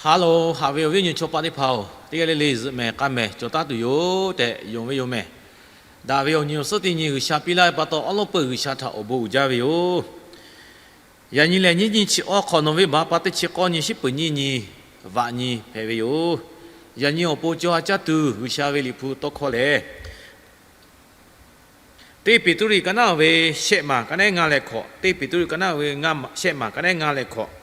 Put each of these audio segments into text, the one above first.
Hello, haꞈ ve awˬ viˉ awˬ nyi chaw paˆ teˇ hpaˍ-oˬ, teˇ g'aˇ le le zuhꞈ mehˍ k'aˇ mehˍ cawˬ taˉ tuˬ yoˬ tehꞈ yonˍ ve yoˬ mehˍ. Daꞈ ve awˬ nyi awˬ suhˉ teˇ nyi G'uiˬsha piˇ laˇ ve pa taw, awˉ lawˉ peuˬ G'uiˬsha htaꞈ awˬ bon uiˍ jaˇ ve yoˬ. Yaꞈ nyi lehˬ, nyiˇ nyi chi awˇ hk'awꞈ nawˬ ve baˬ pa teˇ chi k'awˇ nyi shiˉ peuˍ nyiˇ nyi vaꞈ nyi hpehꞈ ve yoˬ. Yaꞈ nyi awˬ pon caw ha caˇ tuˬ G'uiˬsha ve Liꞈ hpu tawˇ hkawˇ lehˬ, Teˇ Peˍtruˆ ka naˉ ve shehˆ maˬ ka nehˉ ngaˇ leh hkawꞈ, Teˇ Peˍtruˆ ka naˉ ve shehˆ maˬ ka nehˉ ngaˇ leh hkawꞈ.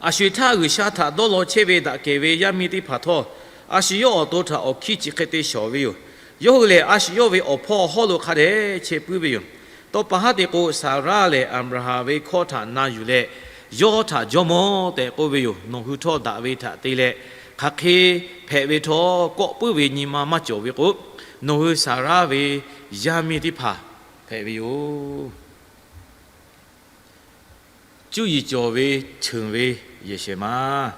A sho eˬ htaˇ, G'uiˬsha htaꞈ dawˇ law chehˇ ve daꞈ kehˬ ve yaˇ miˇ teˇ hpaˍ htawˇ, a shu yawˇ awˬ to htaꞈ awˬ hkiˇ chi hk'e te shawˍ ve yoˬ. Yawˇ hui lehˬ, a shu yawˇ ve awˬ hpawˇ hawˉ lo hk'a dehꞈ chehˇ puiˉ ve yoˬ. Tawˇ pa haˉ te k'o, Saˍraˆ lehˬ Aˍbraˍhanˍ ve hkawˇ htaꞈ na yuˬ leh, yawˇ htaꞈ jawˇmawˇ tehꞈ k'oˆ ve yoˬ. Nawˬ hui htawˇ daꞈ ve htaꞈ te leh, hk'aˬ hk'e hpehꞈ ve htawˇ, kawˆ puiˉ ve nyi ma maˇ cawˬ ve k'o, nawˬ hui Saˍraˆ ve yaˇ miˇ teˇ hpaˍ hpehꞈ ve yoˬ. Cuˇ yiˍ cawˬ ve, cheuˬ ve yehˬ shehˍ ma.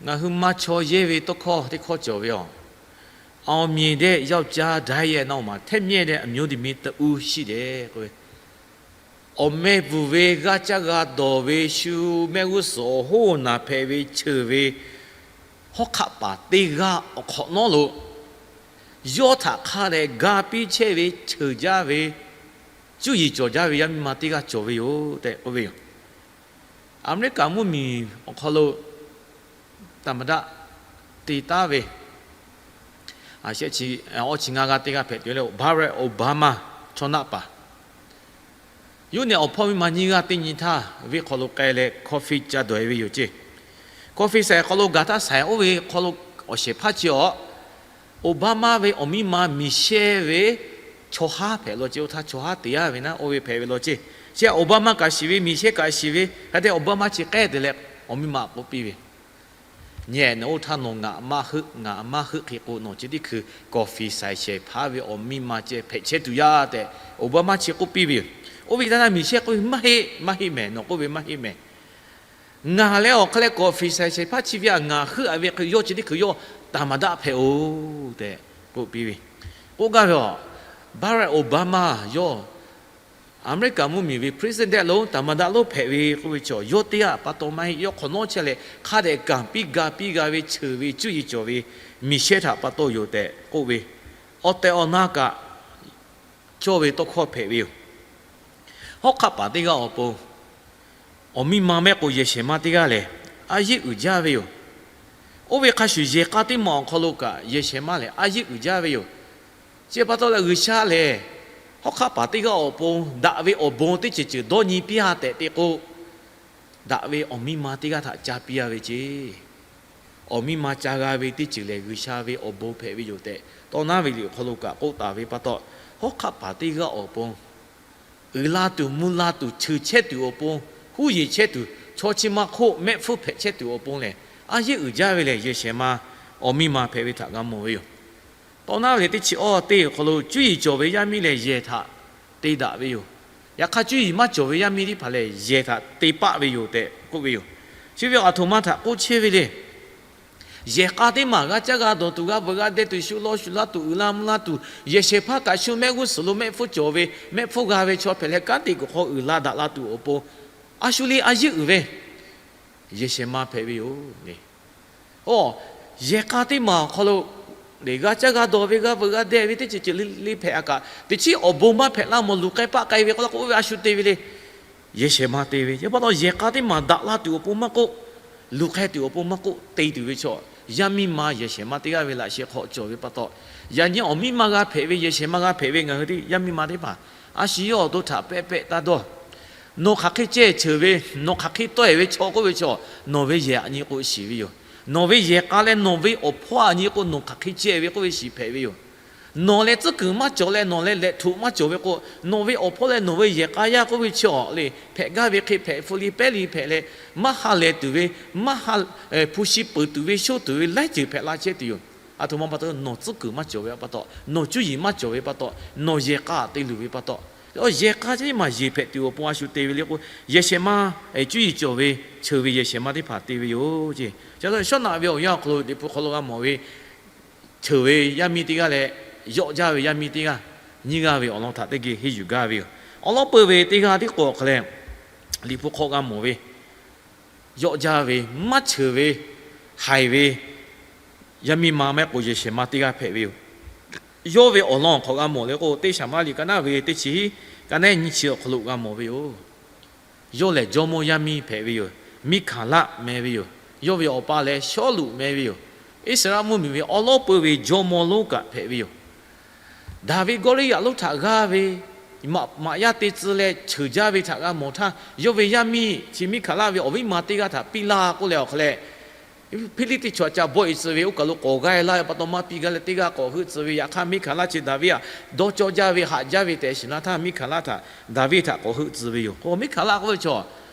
Ngaˬ hui maˇ chaw yehˇ ve tawˇ hkawˇ teˇ hkawˇ cawˬ ve yoˬ. အောင်မြင်တဲ့ယောက်ျား ဓာတ်ရိုက်နောက်မှာ ထက်မြက်တဲ့ အမျိုးသမီးတစ်ဦးရှိတယ် k'o ve, awˬ meh bvuhˬ ve g'aˇ caˇ g'a dawˬ ve shu mehˆ g'uˇ suhˍ awˬ hoˉ naˬ hpehꞈ ve cheuˬ ve hawˉ hk'aˆ paˍ teˇ g'aˇ awˬ hk'awꞈ nawˉ lo, yawˇ htaꞈ hk'a dehꞈ ga piˇ chehˇ ve cheuˬ jaˇ ve, cuˇ yiˍ cawˬ jaˇ ve yaˇ miˇ ma teˇ g'aˇ cawˬ ve yoˬ tehꞈ k'oˆ ve yoˬ. Aˍmeˍriˆkaˍ mvuhˇmiˬ awˬ hk'aw lo သမ္မတ te taˉ ve, awˇ chi ngaˇ g'aˇ teˇ g'aˇ hpehꞈ tuˬ le, Barack Obama chaw naˆ paˍ. Yawˇ nehˬ awˬ hpawˇ miˇ ma nyiˇ g'aˇ teˇ nyi htaˇ venˇ hk'aw lo k'ai leh coffee ca dawˬ e ve yoˬ ceˇ. Coffee saiˍ hk'aw lo gaˬ htaˇ, saiˍ oˇ ve hk'aw lo awˬ shehˍ hpaˇ chi awˬ, Obama ve awˬ miˇ ma Michelle ve chaw haˉ hpehꞈ law ceˇ. Oˇ htaˇ chaw haˉ te yaˇ ve naˉ oˇ ve hpehꞈ ve law ceˇ. Chi Obama kaꞈ shiˍ ve, Michelle kaꞈ shiˍ ve, hk'a te Obama chi k'ehˉ te leh awˬ miˇ ma k'oˆ piˇ ve, Nyi-ehˬ, nawˬ oˇ htaˇ nawˬ ngaˬ maˇ heuˆ, ngaˬ maˇ heuˆ hk'e k'o, nawˬ chi teˇ hkui coffee saiˍ shehˍ hpaˇ ve awˬ miˇ ma ceh hpehꞈ chehˇ tuˬ yaˇ tehꞈ Obama chi k'oˆ piˇ ve yoˬ. Oˇ ve htaˇ Michelle k'oˆ ve, Maˇ heˆ, maˇ heˆ mehˍ, nawˬ k'oˆ ve maˇ heˆ mehˍ. Ngaˬ lehˬ awˬ hk'aˇ leh coffee saiˍ shehˍ hpaˇ chi ve htaꞈ ngaˬ heuˆ a ve hk'e, yawˇ chi teˇ hkui yawˇ သမ္မတ hpehꞈ-oˬ tehꞈ k'oˆ piˇ ve. K'oˆ gaˇ ve a, Barack Obama yawˇ Aˍmeˍriˆkaˍ mvuhˇmiˬ ve president lonˉ သမ္မတ lonˉ hpehꞈ ve k'oˆ ve chaw, yawˇ teˇ g'aˇ pa taw maˇ heˆ. Yawˇ hk'awꞈ nawˉ chehˇ leh hk'a dehꞈ kanˍ piˇ ga piˇ g'a ve cheuˬ ve cuˇ yiˍ cawˬ ve Michelle htaꞈ pa taw yoˬ tehꞈ k'oˆ ve, awˬ tehˬ awˬ na kaꞈ cawˇ ve tawˇ hkawˇ hpehꞈ ve yoˬ. Hawˉ hk'aˆ paˍ teˇ g'aˇ awˬ pon awˬ miˇ ma mehˆ k'o yehˬ shehˍ ma teˇ g'aˇ lehˬ, a yeˇ uiˍ jaˇ ve yoˬ. Oˇ ve hk'a shuˍ yehˬ k'a teˇ maˬ awˬ hk'aw lo kaꞈ yehˬ shehˍ ma lehˬ a yeˇ uiˍ jaˇ ve yoˬ. Chi pa taw leh G'uiˬsha lehˬ, hawˉ hk'aˆ paˍ teˇ g'aˇ awˬ pon daꞈ ve awˬ bon teˇ ceuˬ ceuˬ dawˇ nyi piˇ-a tehꞈ te k'o, daꞈ ve awˬ miˇ ma teˇ g'aˇ htaꞈ ca piˇ-a ve ceˇ. Awˬ miˇ ma ca g'a ve teˇ ceuˬ lehˬ, G'uiˬsha ve awˬ bon hpehꞈ ve yoˬ tehꞈ, tawˇ naˉ ve liꞈ awˬ hk'aw lo kaꞈ k'oˆ taˍ ve pa taw, hawˉ hk'aˆ paˍ teˇ g'aˇ awˬ pon uiˍ la tuˬ, mvuh la tuˬ, cheuˬ chehˇ tuˬ awˬ pon, huˉ yeˬ chehˇ tuˬ, chaw chi ma hk'oˆ mehˆ hpfuhˇ hpehꞈ chehˇ tuˬ awˬ pon lehˬ, a yeˇ uiˍ jaˇ ve lehˬ, yehˬ shehˍ ma awˬ miˇ ma hpehꞈ ve htaꞈ g'a mawˬ ve yoˬ. Tawˇ naˉ ve teˇ chi awˇ teˇ awˬ hk'aw lo cuˇ yiˍ cawˬ ve yaˇ miˇ lehˬ, yehˬ htaꞈ te daꞈ ve yoˬ. Yaꞈ hk'aˇ, cuˇ yiˍ maˇ cawˬ ve yaˇ miˇ teˇ hpaˍ lehˬ, yehˬ htaꞈ te paˆ ve yoˬ tehꞈ k'oˆ ve yoˬ. Chi ve a htoꞈ ma htaꞈ k'oˆ chehˇ ve le. Yehˬ k'a teˇ maˬ g'a caˇ g'a dawˬ tuˬ, g'a veuꞈ g'a deh tuˬ, shu law shu laˇ tuˬ, uiˍ la mvuh la tuˬ, yehˬ shehˍ hpaˇ kaꞈ shu mehˆ g'uˇ suhˍ lo mehˆ hpfuhˇ cawˬ ve, mehˆ hpfuhˇ g'a ve chaw hpehꞈ leh, kanˉ te kuiˬ hk'aw uiˍ la daꞈ la tuˬ awˬ pon, a shu le a yeˇ uiˍ ve yehˬ shehˍ ma hpehꞈ ve yoˬ. Oˇ, yehˬ k'a teˇ maˬ awˬ hk'aw lo lehˬ, g'a caˇ g'a dawˬ ve, g'a veuꞈ g'a deh ve teˇ ceuˬ ceuˬ le le hpehꞈ-a kaꞈ, teˇ chiˉ awˬ bon maˇ hpehꞈ laˇ mawˬ, luˬ k'ai paˆ k'ai ve k'oˆ la k'o, oˇ ve a shu te ve le. Yehˬ shehˍ ma te ve. Yaꞈ pa taw, yehˬ k'a teˇ maˬ daꞈ la tuˬ awˬ pon maˇ k'oˆ, luˬ k'ai tuˬ awˬ pon maˇ k'oˆ, te tuˬ ve chaw, yaˇ miˇ ma yehˬ shehˍ ma teˇ g'aˇ ve laꞈ sheh hk'aw cawˬ ve pa taw, yaꞈ nyi awˬ miˇ ma g'a hpehꞈ ve, yehˬ shehˍ ma g'a hpehꞈ ve ngaˬ hui teˇ yaˇ miˇ ma teˇ hpaˍ, a shu yawˇ awˬ to htaꞈ pehˆ pehˆ taˇ dawˇ. Nawˬ hk'aˬ hk'e ceh cheuˬ ve, nawˬ hk'aˬ hk'e tawˆ-e ve chaw k'oˆ ve chaw, nawˬ ve yehˬ aꞈ nyi k'o shiˍ ve yoˬ. Nawˬ ve yehˬ k'a leh nawˬ ve awˬ hpawˇ aꞈ nyi k'o, nawˬ hk'aˬ hk'e ceh ve k'oˆ ve shiˍ hpehꞈ ve yoˬ. Nawˬ leh tcuhˉ kuiˬ maˇ cawˬ leh nawˬ leh lehꞈ htoꞈ maˇ cawˬ ve k'o, nawˬ ve awˬ hpawˇ leh nawˬ ve yehˬ k'a yaˇ k'oˆ ve chaw lehˬ, hpehꞈ gaˇ ve hk'e hpehꞈ, hpu li pehˉ li hpehꞈ leh, maˇ ha lehˬ tuˬ ve, maˇ ha, hpu shi peuˬ tuˬ ve, shoˉ tuˬ ve laiˉ ceuˬ hpehꞈ la chehˇ tuˬ yoˬ. A htoꞈ ma pa taw, nawˬ tcuhˉ kuiˬ maˇ cawˬ ve pa taw, nawˬ cuˇ yiˍ maˇ cawˬ ve pa taw, nawˬ yehˬ k'a te luˬ ve pa taw, yehˬ k'a teˇ maˬ yeˬ hpehꞈ tuˬ awˬ pon a shu te ve le k'o, yehˬ shehˍ ma, cuˇ yiˍ cawˬ ve, cheuˬ ve yehˬ shehˍ ma teˇ hpaˍ te ve yoˬ ceˇ. Chi a taw shawˉ naꞈ ve awˬ yanˇ awˬ hk'aw lo Liꞈ hpu hk'aw lo g'a mawˬ ve, cheuˬ ve yaˇ miˇ teˇ g'aˇ leh yawˆ jaˇ ve yaˇ miˇ teˇ g'aˇ, nyiˇ g'aˇ ve awˬ lawn htaꞈ teˇ geh henˇ yuˬ gaˇ ve yoˬ. Awˬ lawn peuˬ ve teˇ g'aˇ tiˉ k'o awˬ hk'aw leh, Liꞈ hpu hk'aw g'a mawˬ ve, yawˆ jaˇ ve, maˇ cheuˬ ve, haiˬ ve yaˇ miˇ ma mehˆ k'o yehˬ shehˍ ma teˇ g'aˇ hpehꞈ ve yoˬ. Yawˇ ve awˬ lawn hk'awꞈ g'a mawˬ le k'o, teˇ Saˍmaˍriˆ ka naˉ ve teˇ chi hiˉ, ka naˉ nyiˇ chi awˬ hk'aw lo g'a mawˬ ve yoˬ. Yawˇ lehˬ jawˇmawˇ yaˇ miˇ hpehꞈ ve yoˬ. Miˉhkaˍlaˆ meh ve yoˬ. Yawˇ ve awˬ pa lehˬ Sawˉluꞈ meh ve yoˬ. Iˉsaˍreˍlaˆ mvuhˇmiˬ ve awˉ lawˉ peuˇ ve jawˇmawˇ lonˉ kaꞈ hpehꞈ ve yoˬ. Daˍviˆ Gawˇliˇyaꞈ lonˉ htaꞈ g'aˇ ve, maꞈ yaˇ te tcuh leh cheuˬ jaˇ ve htaꞈ g'a mawˬ htaˇ, yawˇ ve yaˇ miˇ chi Miˉhkaˍlaˆ ve awˬ viˉ ma teˇ g'aˇ htaꞈ piˇ laˇ k'oˆ leh awˬ hk'a leh, Hpiˇliˇtiˆ chaw htaꞈ ca bawˆ-e tcuh ve, oˇ kaˬ lo k'awꞈ g'aˇ-e laˇ ve pa taw maˇ piˇ gaˇ leh teˇ g'aˇ k'awꞈ heuˆ tcuh ve. Yaꞈ hk'aˇ Miˉhkaˍlaˆ chi Daˍviˆ htaꞈ dawˇ cawˇ jaˇ ve haꞈ jaˇ ve tehꞈ shiˍ laˇ htaˇ, Miˉhkaˍlaˆ htaꞈ, Daˍviˆ htaꞈ k'awꞈ heuˆ tcuh ve yoˬ. K'o Miˉhkaˍlaˆ k'oˆ ve chaw,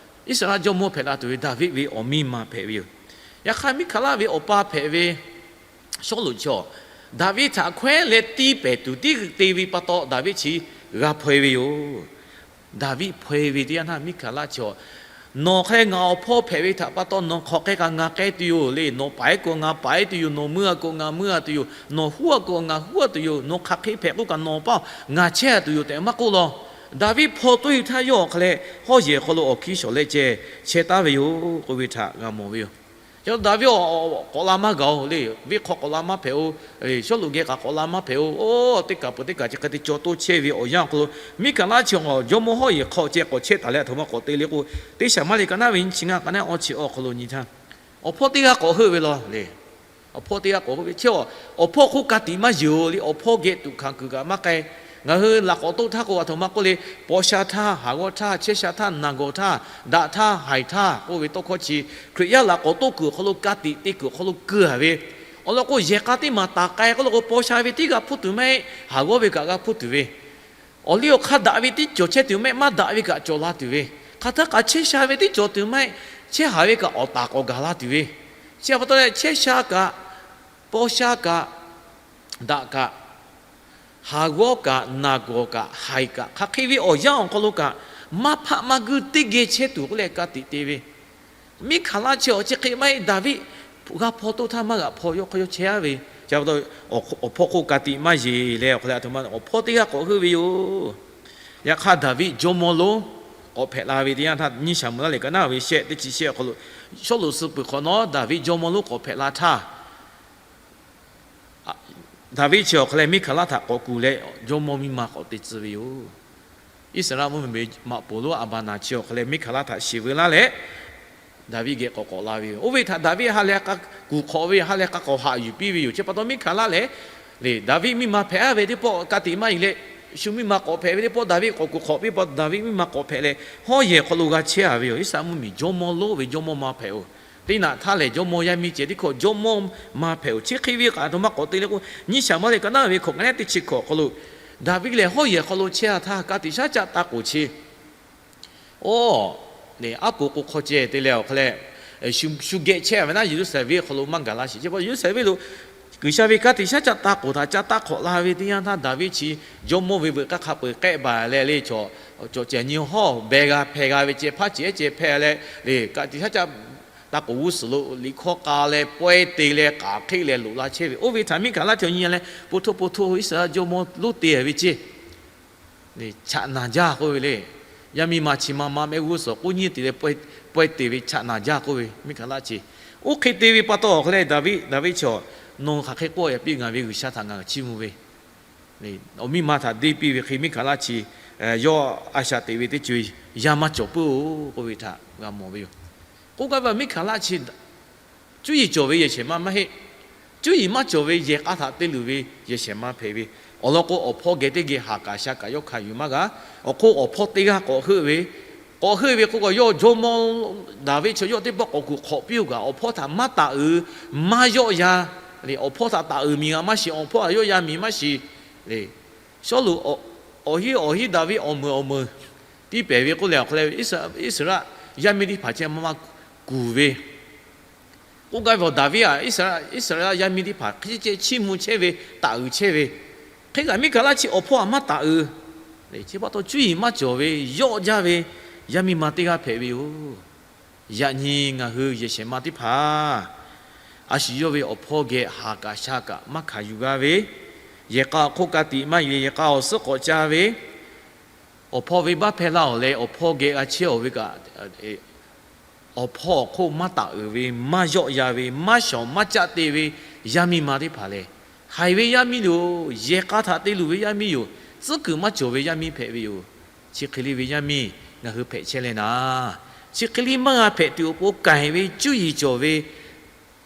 Iˉsaˍreˍlaˆ jawˇmawˇ hpehꞈ la tuˬ ve Daˍviˆ ve awˬ miˇ ma hpehꞈ ve yoˬ. Yaꞈ hk'aˇ Miˉhkaˍlaˆ ve awˬ pa hpehꞈ ve Sawˉluꞈ chaw, Daˍviˆ htaꞈ hkawehˉ leh tiˇ pehˍ tuˬ tiˉ te ve pa taw Daˍviˆ chi g'a hpaw-e ve yoˬ. Daˍviˆ hpaw-e ve teˇ yanˇ htaˇ Miˉhkaˍlaˆ chi, nawˬ hk'e ngaˬ awˬ hpawˇ hpehꞈ ve htaꞈ pa taw nawˬ hk'awꞈ k'ai kaꞈ ngaˬ k'ai tuˬ yoˬ le. Nawˬ paˍ-ehˉ k'o ngaˬ paˍ-ehˉ tuˬ yoˬ. Nawˬ meuˇ-a k'o ngaˬ meuˇ-a tuˬ yoˬ. Nawˬ huˉ-a k'o ngaˬ huˉ-a tuˬ yoˬ. Nawˬ hk'aˬ hk'e hpehꞈ k'oˆ kaꞈ nawˬ paˇ ngaˬ chehˇ-a tuˬ yoˬ tehꞈ maˇ k'oˆ law. Daˍviˆ hpaw toˇ-e htaˇ yawˇ awˬ hk'a leh hawˉ yehˬ hk'aw lo awˬ hkiˇ shawˍ leh ceh chehˇ taˉ ve yoˬ k'oˆ ve htaꞈ g'a mawˬ ve yoˬ. Chi Daˍviˆ k'awꞈ la maˇ gaˬ-oˬ le. Venˇ hk'aw k'awꞈ la maˇ hpehꞈ-oˬ. Sawˉluꞈ geh kaꞈ k'awꞈ la maˇ hpehꞈ-oˬ. Oˇ teˇ kaˬ peuˬ teˇ kaˬ chi hk'e te caw toˇ chehˇ ve awˬ yanˇ awˬ hk'aw lo Miˉhkaˍlaˆ chi awˬ jawˇmawˇ hawˉ yehˬ hk'aw ceh k'awꞈ chehˇ taˍ leh aˬ htoꞈ ma k'awꞈ te le k'o, teˇ Saˍmaˍriˆ ka naˉ ve nyiˇ chi ngaˇ ka naˉ awˇ chi awˬ hk'aw lo nyi htaˇ, awˬ hpawˇ teˇ g'aˇ k'awꞈ heuˆ ve law le. Awˬ hpawˇ teˇ g'aˇ k'awꞈ heuˆ ve chi, awˬ hpawˇ hk'oˆ ka tiꞈ maˇ yeˬ-oˬ le. Awˬ hpawˇ geh tuꞈ hkanˍ kuiˬ kaꞈ maˇ k'ai. Ngaˬ hui laꞈ k'awꞈ toˆ htaˇ k'o aˬ htoꞈ ma k'oˆ le, paw sha htaˇ, haˍ g'awˇ htaˇ, chehˇ sha htaˇ, naˬ gawˬ htaˇ, daꞈ htaˇ, haiˬ htaˇ k'oˆ ve tawˇ hkawˇ chi, Hkriꞈ yaˇ laꞈ k'awꞈ toˆ kuiˬ awˬ hk'aw lo ka tiꞈ te kuiˬ awˬ hk'aw lo keu-a ve, awˬ lawn k'o yehˬ k'a teˇ maˬ taˍ k'ai k'oˆ lo k'o, paw sha ve tiˉ g'a hpuˇ tuˬ maˇ heˆ, haˍ g'awˇ ve kaꞈ g'a hpuˇ tuˬ ve, awˬ liˇ awˬ hk'aˇ daꞈ ve tiˉ cawˬ chehˇ tuˬ maˇ heˆ, maˇ daꞈ ve kaꞈ cawˬ la tuˬ ve, hk'aˬ htaˇ kaꞈ chehˇ sha ve tiˉ cawˬ tuˬ maˇ heˆ, chehˇ haˍ ve kaꞈ awˬ taˍ k'awꞈ gaˬ la tuˬ ve, chi pa taw leh chehˇ sha kaꞈ, paw sha kaꞈ, daꞈ kaꞈ, haˍ g'awˇ kaꞈ, naˬ gawˬ kaꞈ, haiˬ kaꞈ, hk'aˬ hk'e ve awˬ yanˇ awˬ hk'aw lo kaꞈ, maˇ hpaˆ maˇ guiˇ teˇ geh chehˇ tuˬ k'oˆ leh ka tiꞈ te ve, Miˉhkaˍlaˆ chi awˬ chi hk'e maˇ heˆ. Daˍviˆ g'a hpaw toˇ htaˇ maˇ g'a hpaw, yawˇ hk'aw yawˇ chehˇ-a ve. Chi pa taw, awˬ hpawˇ hk'oˆ ka tiꞈ maˇ yeˬ leh awˬ hk'a leh aˬ htoꞈ ma awˬ hpawˇ teˇ g'aˇ k'awꞈ heuˆ ve yoˬ. Yaꞈ hk'aˇ Daˍviˆ jawˇmawˇ lonˉ k'awꞈ hpehꞈ la ve teˇ yanˇ htaˇ, nyiˇ Saˍmaˍriˆ ka naˉ ve shehˆ teˇ chi shehˆ awˬ hk'aw lo, Sawˉluꞈ suh peuˬ hk'awꞈ nawˉ Daˍviˆ jawˇmawˇ lonˉ k'awꞈ hpehꞈ la htaˇ, Daˍviˆ chi awˬ hk'a leh Miˉhkaˍlaˆ htaꞈ k'awꞈ kuˬ leh jawˇmawˇ miˇ ma k'awꞈ te tcuh ve yoˬ. Iˉsaˍreˍlaˆ mvuhˇmiˬ maꞈ poˍ lonˉ Aˍbaˍnaˍ chi awˬ hk'a leh Miˉhkaˍlaˆ htaꞈ shiˍ veu laˇ leh, Daˍviˆ geh k'awꞈ k'awꞈ la ve yoˬ. Oˇ ve htaꞈ Daˍviˆ ha leh k'a kuˬ hk'awꞈ ve, ha leh k'a k'awꞈ haꞈ yuˬ piˇ ve yoˬ. Chi pa taw Miˉhkaˍlaˆ lehˬ, Daˍviˆ miˇ ma hpehꞈ-a ve teˇ pawˆ ka tiꞈ maˇ yeˬ leh, shu miˇ ma k'awꞈ hpehꞈ ve teˇ pawˆ Daˍviˆ k'awꞈ kuˬ hk'awꞈ piˇ pa taw Daˍviˆ miˇ ma k'awꞈ hpehꞈ leh hawˉ yehˬ hk'aw lo g'a chehˇ-a ve yoˬ. Iˉsaˍreˍlaˆ mvuhˇmiˬ jawˇmawˇ lonˉ ve jawˇmawˇ ma hpehꞈ-oˬ. Teˇ naꞈ htaˇ lehˬ jawˇmawˇ yaˇ miˇ ceh tiˉ hkawˇ jawˇmawˇ ma hpehꞈ-oˬ. Chi hk'e ve kaꞈ aˬ htoꞈ ma k'awꞈ te le k'o, nyiˇ Saˍmaˍriˆ ka naˉ ve hkawꞈ ka naˉ teˇ chi hkawꞈ awˬ hk'aw lo, Daˍviˆ lehˬ hawˉ yehˬ hk'aw lo chehˇ-a htaˇ ka tiꞈ shaˉ caˆ taˇ k'oˍ chi, oˇ, aˉ poˍ k'o hk'aw ceh te leh awˬ hk'a leh, shu geh chehˇ-a ve naˉ Yeˍruˆsaˍlehnˍ venˇ hk'aw lo maˇ gaˬ la sheˍ. Chi pa Yeˍruˆsaˍlehnˍ venˇ lo G'uiˬsha ve ka tiꞈ shaˉ caˆ taˇ k'oˍ htaꞈ ca taˇ hk'awꞈ la ve teˇ yanˇ htaˇ, Daˍviˆ chi jawˇmawˇ ve veuꞈ k'aˇ hk'a peu-eˬ k'ehˆ baˬ leh le, chaw cawˬ cehˬ nyi hawˇ beh g'a hpeh g'a ve ceh hpaˇ cehˬ ehˉ ceh hpeh leh le, ka tiꞈ shaˉ caˆ taˇ k'oˍ g'uˇ suhˍ lo liꞈ hkawˇ k'a leh pawehˇ te leh k'aˍ hk'eˆ leh loꞈ la chehˇ ve. Oˇ ve htaꞈ Miˉhkaˍlaˆ chaw nyi leh, po htoˇ po htoˇ, Iˉsaˍreˍlaˆ jawˇmawˇ lonˉ te ve ceh chaꞈ naˬ jaˇ k'oˆ ve le. Yaˇ miˇ ma chi ma ma mehˆ g'uˇ suhˍ k'oˆ nyi te leh pawehˇ te ve chaꞈ naˬ jaˇ k'oˆ ve Miˉhkaˍlaˆ chi. Oˇ hk'e te ve pa taw awˬ hk'a leh Daˍviˆ, Daˍviˆ chaw, nawˬ hk'aˬ hk'e k'oˆ yaꞈ piˇ, ngaˬ ve G'uiˬsha htaꞈ ngaˬ chiˇ mvuh ve, awˬ miˇ ma htaꞈ deˇ piˇ ve hk'e Miˉhkaˍlaˆ chi yawˇ a shaꞈ teꞈ ve teˇ co-e yaˇ maˇ cawˬ puiˉ-oˬ k'oˆ ve htaꞈ g'a mawˬ ve yoˬ. K'oˆ gaˇ ve Miˉhkaˍlaˆ chi cuˇ yiˍ cawˬ ve yehˬ shehˍ ma maˇ heˆ. Cuˇ yiˍ maˇ cawˬ ve yehˬ k'a htaꞈ te luˬ ve yehˬ shehˍ ma hpehꞈ ve. Awˬ lawn k'o, awˬ hpawˇ geh teˇ geh haˍ kaꞈ sha kaꞈ yawˇ hkanˍ yuˬ maˇ g'a. Awˬ hk'oˆ awˬ hpawˇ teˇ g'aˇ k'awꞈ heuˆ ve, k'awꞈ heuˆ ve k'o, yawˇ jawˇmawˇ Daˍviˆ chaw yawˇ teˇ pawˆ k'awꞈ kuˬ hk'awꞈ piˇ-oˬ kaꞈ, awˬ hpawˇ htaꞈ maˇ taˍ uiˍ, maˇ yawˆ yan, awˬ hpawˇ htaꞈ taˍ uiˍ miˬ g'a maˇ shiˍ, awˬ hpawˇ htaꞈ yawˆ yan miˬ maˇ shiˍ. Sawˉluꞈ awˬ hinˉ awˬ hinˉ Daˍviˆ awˬ meuˍ awˬ meuˍ tiˇ pehˍ ve k'oˆ leh awˬ hk'a leh, Iˉsaˍreˍlaˆ yaˇ miˇ teˇ hpaˍ ceh maˇ maˇ kuˬ ve, k'oˆ gaˇ ve awˬ Daˍviˆ-a, Iˉsaˍreˍlaˆ yaˇ miˇ teˇ hpaˍ hk'e ceh chiˇ mvuh chehˇ ve, taˍ uiˍ chehˇ ve, hk'e kaꞈ Miˉhkaˍlaˆ chi awˬ hpawˇ htaꞈ maˇ taˍ uiˍ. Chi pa taw cuˇ yiˍ maˇ cawˬ ve, yawˆ jaˇ ve yaˇ miˇ ma teˇ g'aˇ hpehꞈ ve yoˬ. Yaꞈ nyi ngaˬ hui yehˬ shehˍ ma teˇ hpaˍ a shu yawˇ ve awˬ hpawˇ geh haˍ kaꞈ sha kaꞈ maˇ hkanˍ yuˬ g'a ve, yehˬ k'a awˬ hk'oˆ ka tiꞈ maˇ yeˬ, yehˬ k'a awˬ suhˉ k'awꞈ ca ve, awˬ hpawˇ venˇbaˆ hpehˇ laˇ-oˬ leh awˬ hpawˇ geh g'a chehˇ-oˬ ve kaꞈ, awˬ hpawˇ awˬ hk'oˆ maˇ taˍ uiˍ ve, maˇ yawˆ yan ve, maˇ shawˍ maˇ caˆ te ve yaˇ miˇ ma teˇ hpaˍ lehˬ, haiˬ ve yaˇ miˇ yoˬ. Yehˬ k'a htaꞈ te luˬ ve yaˇ miˇ yoˬ. Tcuhˉ kuiˬ maˇ cawˬ ve yaˇ miˇ hpehꞈ ve yoˬ. Chi hk'e le ve yaˇ miˇ ngaˬ hui hpehꞈ chehˇ leh naˍ, chi hk'e le maˇ g'a hpehꞈ tuˬ awˬ pon k'ai ve cuˇ yiˍ cawˬ ve,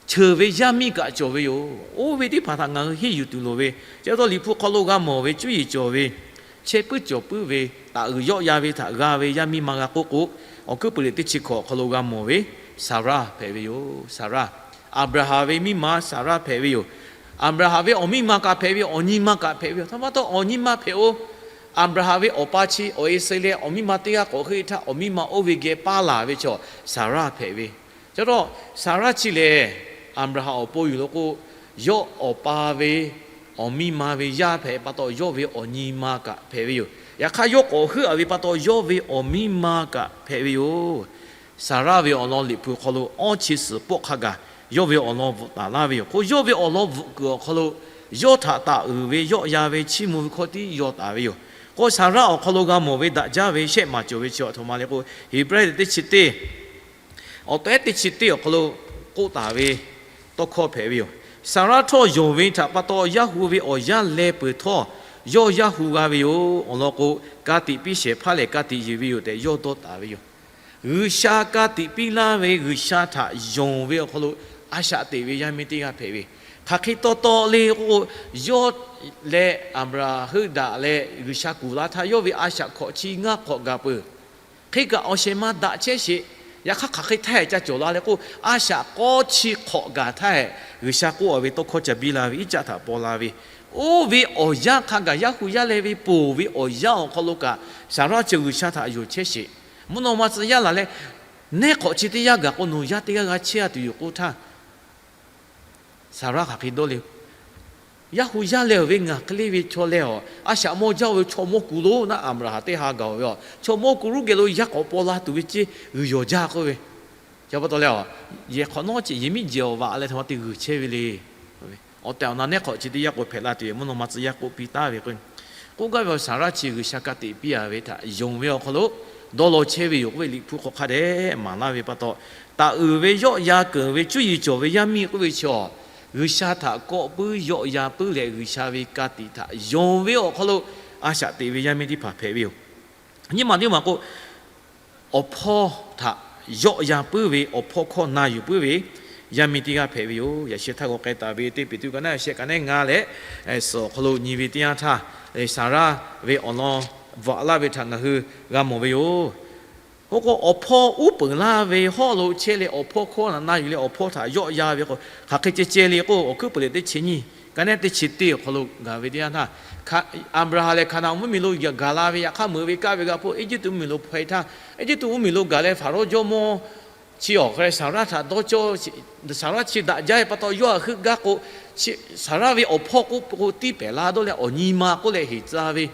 cheuˬ ve yaˇ miˇ kaꞈ cawˬ ve yoˬ. Oˇ ve teˇ hpaˍ htaꞈ ngaˬ hui henˇ yuˬ tuˬ loˍ ve, chi pa taw Liꞈ hpu hk'aw lo g'a mawˬ ve cuˇ yiˍ cawˬ ve, chehˇ puiˉ cawˬ puiˉ ve, taˍ uiˍ yawˆ yan ve htaꞈ g'a ve yaˇ miˇ ma g'a k'oˆ k'o, Awˬ hkuiˉ puiˍ liꞈ teˇ chi hkawꞈ awˬ hk'aw lo g'a mawˬ ve Saˍraˆ hpehꞈ ve yoˬ. Saˍraˆ, Aˍbraˍhanˍ ve miˇ ma Saˍraˆ hpehꞈ ve yoˬ. Aˍbraˍhanˍ ve awˬ miˇ ma kaꞈ hpehꞈ ve yoˬ, awˬ nyi ma kaꞈ hpehꞈ ve yoˬ. Htaꞈ pa taw awˬ nyi ma hpehꞈ-oˬ, Aˍbraˍhanˍ ve awˬ pa chi awˬ e suh leh awˬ miˇ ma teˇ g'aˇ k'awꞈ heuˆ htaˇ, awˬ miˇ ma oˇ ve geh paˇ laˬ ve chaw Saˍraˆ hpehꞈ ve. Chi pa taw Saˍraˆ chi lehˬ, Aˍbraˍhanˍ awˬ pon yuˬ lo k'o, yawˇ awˬ pa ve awˬ miˇ ma ve yaˇ hpehꞈ pa taw, yawˇ ve awˬ nyi ma kaꞈ hpehꞈ ve yoˬ. Yaꞈ hk'aˇ, yawˇ k'awꞈ heuˆ-a ve pa taw, yawˇ ve awˬ miˇ ma kaꞈ hpehꞈ ve yoˬ. Saˍraˆ ve awˬ lawn Liꞈ hpu hk'aw lo awˇ chi suhˍ pawˆ hk'a gaˬ yawˇ ve awˬ lawn bvuhꞈ taˍ laˇ ve yoˬ. K'o, yawˇ ve awˬ lawn bvuhꞈ kuiˬ awˬ hk'aw lo yawˇ htaꞈ taˍ uiˍ ve yawˆ yan ve chiˇ mvuh ve hkawˇ tiˉ yaw taˍ ve yoˬ. K'o, Saˍraˆ awˬ hk'aw lo g'a mawˬ ve daꞈ jaˇ ve shehˆ maˍ cawˬ ve chi a htoꞈ ma le k'o, Heˍbrehˇ teˇ chi teˇ awˬ tehˉ teˇ chi teˇ awˬ hk'aw lo k'oˆ taˍ ve tawˇ hkawˇ hpehꞈ ve yoˬ. Saˍraˆ htawˇ yonˍ ve htaꞈ pa taw, yaˇ hu ve awˬ yanˇ leh peuˬ htawˇ, yawˇ yaˇ hu g'a ve yoˬ. Awˬ lawn k'o, ka tiꞈ piˇ shehˍ hpaˇ lehˬ, ka tiꞈ yeˬ ve yoˬ tehꞈ yawˇ dawˇ taˍ ve yoˬ. G'uiˬsha ka tiꞈ piˇ laˇ ve G'uiˬsha htaꞈ yonˍ ve awˬ hk'aw lo a shaꞈ teꞈ ve yaˇ miˇ teˇ g'aˇ hpehꞈ ve. Hk'aˬ hk'e taw taw le k'o, yawˇ leh Aˍbraˍhanˍ heuˆ daꞈ leh G'uiˬsha kuˬ la htaˇ, yawˇ ve a shaꞈ hkawꞈ chi ngaˇ hk'awꞈ gaˬ peuˬ. Hk'e kaꞈ awˬ shehˍ ma daꞈ chehˇ sheˍ. Yaꞈ hk'aˇ, hk'aˬ hk'e htaˇ hehꞈ ca cawˬ la le k'o, a shaꞈ k'awˇ chi hk'awꞈ gaˬ htaˇ hehꞈ G'uiˬsha k'oˆ-a ve tawˇ hkawˇ ca biˇ la ve, iˉ caˆ htaꞈ paw la ve, oˇ ve awˬ yanˇ hk'a gaˬ yaˇ hu yaˇ leh ve ponˬ ve awˬ yanˇ awˬ hk'aw lo kaꞈ, Saˍraˆ chi G'uiˬsha htaꞈ yonˍ chehˇ sheˍ. Mvuhˇ naw ma tcuh yaˇ laˬ leh, nehˉ hk'awꞈ chi teˇ yanˇ gaˬ k'o, nawˬ yaˇ teˇ g'aˇ g'a chehˇ-a tuˬ yoˬ k'oˆ htaˇ, Saˍraˆ hk'aˬ hk'e dawˇ le. Yaˇ hu yaˇ leh-oˬ ve ngaˬ hk'e le ve chaw leh-awˬ, a shaꞈ mawˇ jaˇ-oˬ ve chaw mawˇ kuˬ lo naˆ Aˍbraˍhanˍ teˇ ha gaˬ-oˬ ve-a. Chaw mawˇ kuˬ ruˉ geh lo yaˇ k'awꞈ paw la tuˬ ve ceˇ g'uiˬ yawˬ jaˇ k'oˆ ve. Chi pa taw leh-awˬ, yehˬ hk'awꞈ nawˉ ceꞈ yehˬ miˉ jehˬ awˬ vaꞈ leh htaꞈ ma te g'uiˬ chehˇ ve le. Awˬ tehˬ awˬ na nehˉ hk'awꞈ chi teˇ yanˇ k'o hpehꞈ la tuˬ yoˬ. Mvuhˇ naw ma tcuh yaˇ k'oˆ piˇ taˍ ve k'o, k'oˆ gaˇ ve-a, Saˍraˆ chi G'uiˬsha ka tiꞈ piˇ-a ve htaꞈ yonˍ ve awˬ hk'aw lo dawˇ law chehˇ ve yoˬ k'oˆ ve Liꞈ hpu hk'aw hk'a dehꞈ maˍ laˇ ve pa taw, taˍ uiˍ ve yawˆ yan keunˍ ve cuˇ yiˍ cawˬ ve yaˇ miˇ k'oˆ ve chaw, G'uiˬsha htaꞈ kawˆ puiˉ yawˆ yan puiˉ leh G'uiˬsha ve ka tiꞈ htaꞈ yonˍ ve awˬ hk'aw lo a shaꞈ teꞈ ve yaˇ miˇ teˇ hpaˍ hpehꞈ ve yoˬ. Nyiˇ maˬ teˇ maˬ k'o, awˬ hpawˇ htaꞈ yawˆ yan puiˉ ve, awˬ hpawˇ hkawˇ na yuˬ puiˉ ve yaˇ miˇ teˇ g'aˇ hpehꞈ ve yoˬ. Yaꞈ sheh htaˇ k'awꞈ k'ai taˍ ve teˇ Peˍtruˆ ka naˆ shehˆ ka naˆ ngaˇ leh suhˍ awˬ hk'aw lo nyi ve teˇ yanˇ htaˇ, Saˍraˆ ve awˬ lawn bvuhꞈ laˇ ve htaꞈ ngaˬ hui g'a mawˬ ve yoˬ. Oˇ k'o, awˬ hpawˇ uˉ peunˍ laˇ ve hawˉ lo chehˇ leh, awˬ hpawˇ hkawˇ na yuˬ leh awˬ hpawˇ htaꞈ yawˆ yan ve k'o, hk'aˬ hk'e ceh ceh le k'o, Awˬ hkuiˉ puiˍ liꞈ teˇ chi nyiˇ ka naˆ teˇ chi teˇ awˬ hk'aw lo gaˬ ve teˇ yanˇ htaˇ, Aˍbraˍhanˍ lehˬ Hkaˍnanˍ mvuhˇmiˬ lo gaˬ la ve, yaꞈ hk'aˇ meuꞈ ve kaˇ ve g'a hpoˆ Eˇjiˇtuꞈ mvuhˇmiˬ lo hpaw-e htaˇ, Eˇjiˇtuꞈ mvuhˇmiˬ lo gaˬ leh Faˍrawˇ jawˇmawˇ chi awˬ hk'a leh Saˍraˆ htaꞈ dawˇ cawˇ. Saˍraˆ chi daꞈ jaˇ ve pa taw yawˇ htaꞈ heuˆ gaˇ k'o, Saˍraˆ ve awˬ hpawˇ k'oˆ k'o tiˇ pehˍ la dawˇ leh awˬ nyi ma k'oˆ leh heˍ tcuh ve,